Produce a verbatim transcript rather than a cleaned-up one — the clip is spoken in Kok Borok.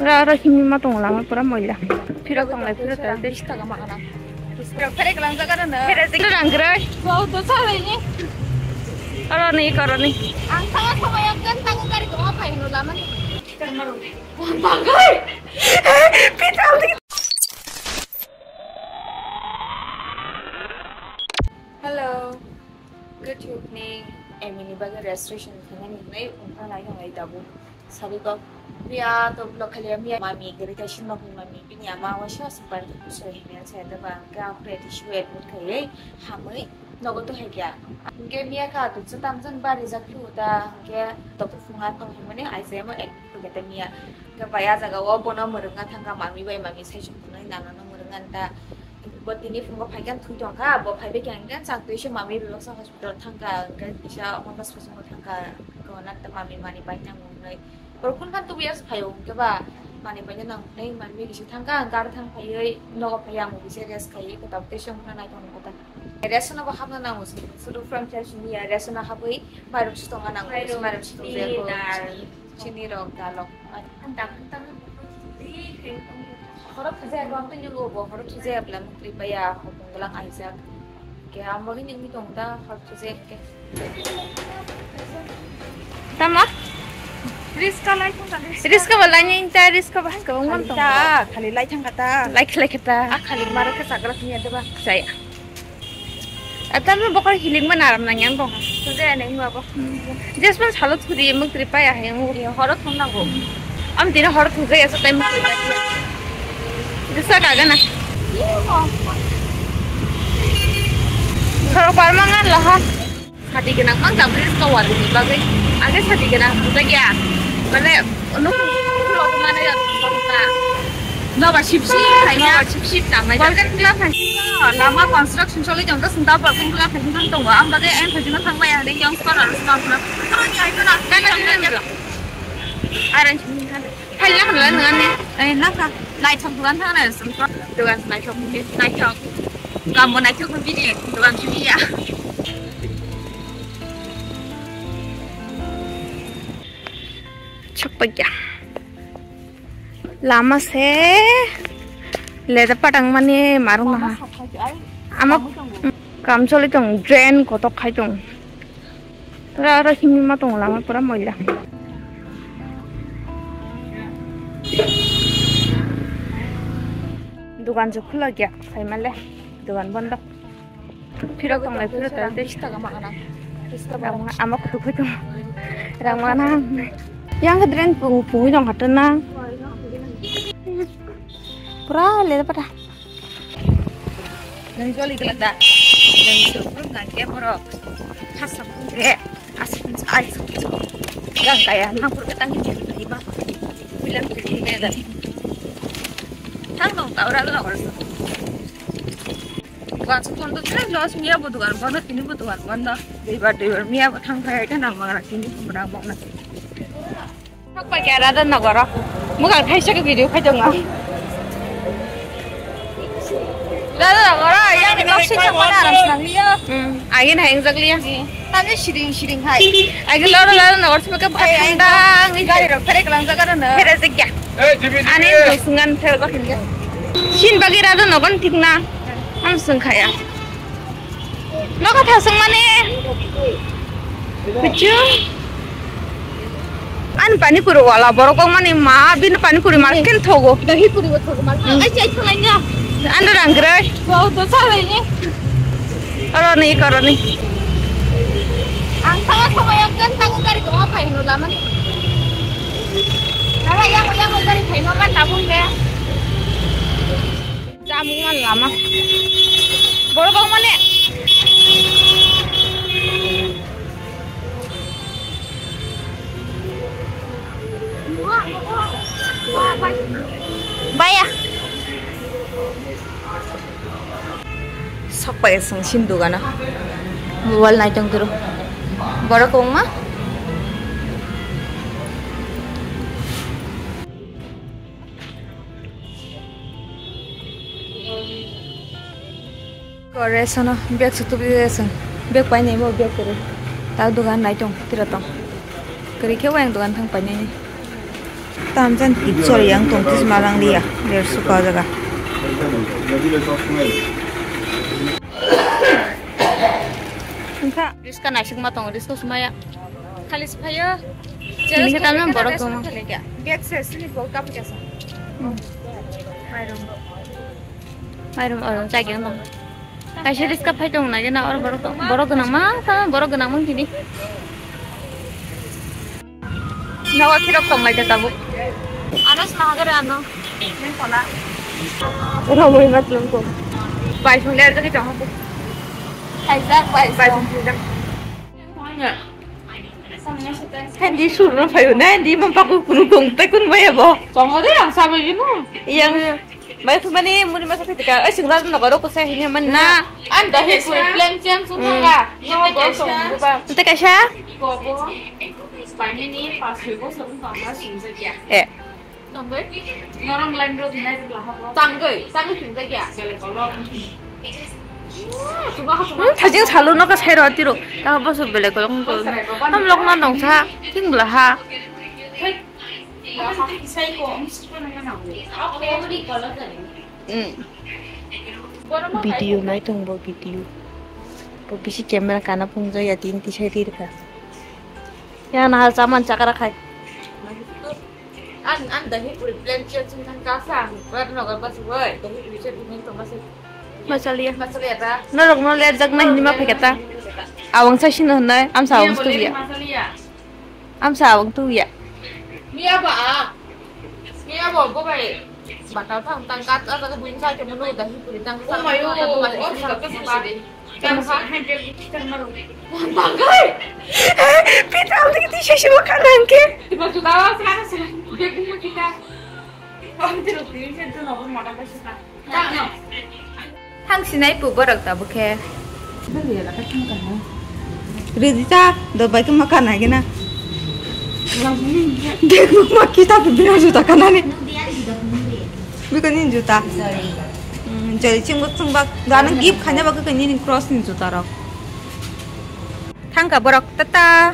Ora, ora himni ma tongo lama pura moila. Phirok tonglai, phirok tonglai. Phirok pherek lang jaga rwno. Pherek rang grai. Wow, to sa lai ni. Oro ni, oro ni. Ang sama sama yang kan tango gari ko apa yang lama ni. Bagai. Pital di. Hello. Good evening. Emini bagwi registration khainani hinwi wngkha nai hinwi dabu. Sorry kok. Miya to vlog khaliya miya mami gari kaisa nokni mami bini ama waisa super super himya sa da ba ga pre tissue admit khaiwi hamwi nogo to haikya. Hingke miya kha to chutam jang bari jak phu ta hingke to phunga tong himani aise mo admit khaiya ta miya. Hingke bai a jaga o bono mwrwngna thangka mami bai mami sai sung khunai nana no mwrwngna ta. Bo tini phungo phaikhe thwi tongkha, bo phaibai khe hwnkhe chak twi se mami bebaksa hospital thangkha, hwnkhe kisa omono swswngo thangkha, gana ta mami mani bai thango hwnwi. Borok phone khan tubuya se phaio hwnkhe ba mani bai nang hwnwi mami kisa thangkha, hwnkhe aro thang phaiwi nogo phaiya ang bo kisa rest khaiwi kwtal tei se wngkha naithok nukha ta. Rest no bo hapna nango se, sudu from church ni ya rest no hapwi mairok se tongna nango, mairok se tongjago, chini rok dalok. Ang dam tang. Horok thajak rok tini lugo bo horok thajak bla mukri paya hopong glang aijak. Ke ambo ni ngi tong da horok thajak ke. Tama? Riska lai thong tang. Riska ba lai ni ta riska ba ko ngon tong. Ta khali lai thang kata. Lai khali kata. A khali mara ke sakra ni ada ba. Saya. Atam bokol hiling mana aram nang yang tong. Thajak nang ba ko. Just man salo thudi mukri paya hai mo. Ye horok thong nango. Am tini horok thong ya sa time mukri paya. Disa kaga na. Horok parmangan laha. Sadi gwnang mang ta bridge ka wadi ni bagwi. Age sadi gwnang buja ya. Mane nuk nuk mane ya. Noba sip sip khaina. Noba sip sip tangnai. Golden Club hai. Lama construction choli jong to sunda golden club hai sunda tongo. Am bagwi ang thajino thangbai ang dei yong skor aro sunda pura. Aran sini kan. Hai lang lang ngan ni. Eh naka. Naithok dukan thang na sum. Dukan naithok ni naithok. Kambo naithok ni bini dukan sini ya. Chokpagya. Lama se leda patang mani marung maha. Ama kam choli tong drain kotok khai tong. Pura oro himni ma tongo lama pura moila. Dugan se khulak ya, sai male dugan bondo. Phirok tonglai phirok tonglai. Rang ma-, ama kutuk kutuk. Rang mana. Yang ke drain pung pung jong hatan na. Pura le pada. Nang joli kelak da. Nang suruh nang ke borok. Khasam ke. Asik ai. Yang kaya nang pur ketang ke ba. Bilang ke da. Thang dong tau ra la. Dukan se bondo, khe loss miya bo dukan bondo, tini bo dukan bondo. Duibar, duibar miya bo thang phai khe nang mangra tini bo nang mangra. Thok pai khe Radha Nagar o. Mukhang thaisa khe video khai tongo. Radha Nagar o, yang ni kok sing thang pai aram se nang liya. Hmm, agin hai engjak liya. Tamo siring siring hai. Agi loro loro nogor sima ke bhai, ai, thang dang, gari rok pherek lang jaga rano. Pherek jak ya. Ani do sungan pherek bak hinga. Sin bagi Radha Nagar thik na. Am sung khaya. Nogo tha sung mane. Kuchu. An pani puri wala borok kok mani ma bin pani puri mar ken thogo. Dahi puri bo thogo mar. Hmm. Ai chai thalai na. An rang grai. Wow, to thalai ni. Oro ni, oro ni. Ang sama sama yang kan tango gari ko apa yang lama ni. Nala yang yang gari khai no kan tabung de. Jamung man lama. Borok mane. Baya. Sok pai sung sin dugana. Mobile nai tong turu. Borok kongma. Kore sono bag se tubi se bag pai nai bo bag kore ta dugan nai tong tira tong kore khe wayang dugan thang pai nai. Tamjan picture yang tong tis malang liya. Ler suka jaga. Engkha. Riska naisik ma tong, riska sumaya. Khali siphayo. Ini kita memang borok dong. Biak se sini bol kap jasa. Mairum. Mairum, oh, jagi ang dong. Kaisa riska phai tong nai na or borok tong. Borok gwnang ma, borok gwnang mang tini. Nawa khirok tong lai tabuk. Ano sna hagare ano. Neng kola. Romoi mat lung ko. Bai sung le jagi jong ko. Kaisa bai. Bai sung le. Hindi surno phayo na, hindi man paku kunu kung tai kun maya bo. Tong de ang sabai no. Yang Mai khumani muni masa phitika, oi singla no garo ko sai hini man na. An da he ko plan change sung thanga. No go song go ba. Ante kaisa? Ko bo. Spani ni pas ko song thanga sung jagia. Eh. Tangoi. Norong line road nai la ha. Tangoi, tangoi sung jagia. Sele kolom. Hmm, thajing salu no ka sai ro tiro. Ta bo su bele kolom ko. Tam lok na nong sa. Ting bla ha. Video nai tong bo video. Bo bisi camera kana phung jaya tin tisai ri rwkha. Ya na hal saman chakra khai. An an dahi puri plan chia chung thang ka sa. Bar no gar bas wai. Dahi puri chia bumeng tong bas. Masaliya. Masaliya ta. Norok no ler jak na hindi ma phai kata. Awang sa sino nai. Am sa awang tu ya. Masaliya. Amsa abang tu ya. Miya ba a. Miya ba bo bai. Bata thang tang kat ata ko buin sa ke mulu dah hi puri tang sa. Oh my god. Tang sa. Tang sa. Bagai. Pita ang tiki tisa siwa kanan ke. Tiba tu dawa sa sa. Bek mo kita. Ang tiro tiro sa tu no mata ba sa. Thang sinai pu borok tabuk khe. Ridi ta do bai khe ma kana gina. Dek ma kita pu bina juta kana ni. Biko ni juta. Hmm, jori ching bak ching bak. Gana gift khanya bak khe ni cross ni juta rok. Thangka borok tata.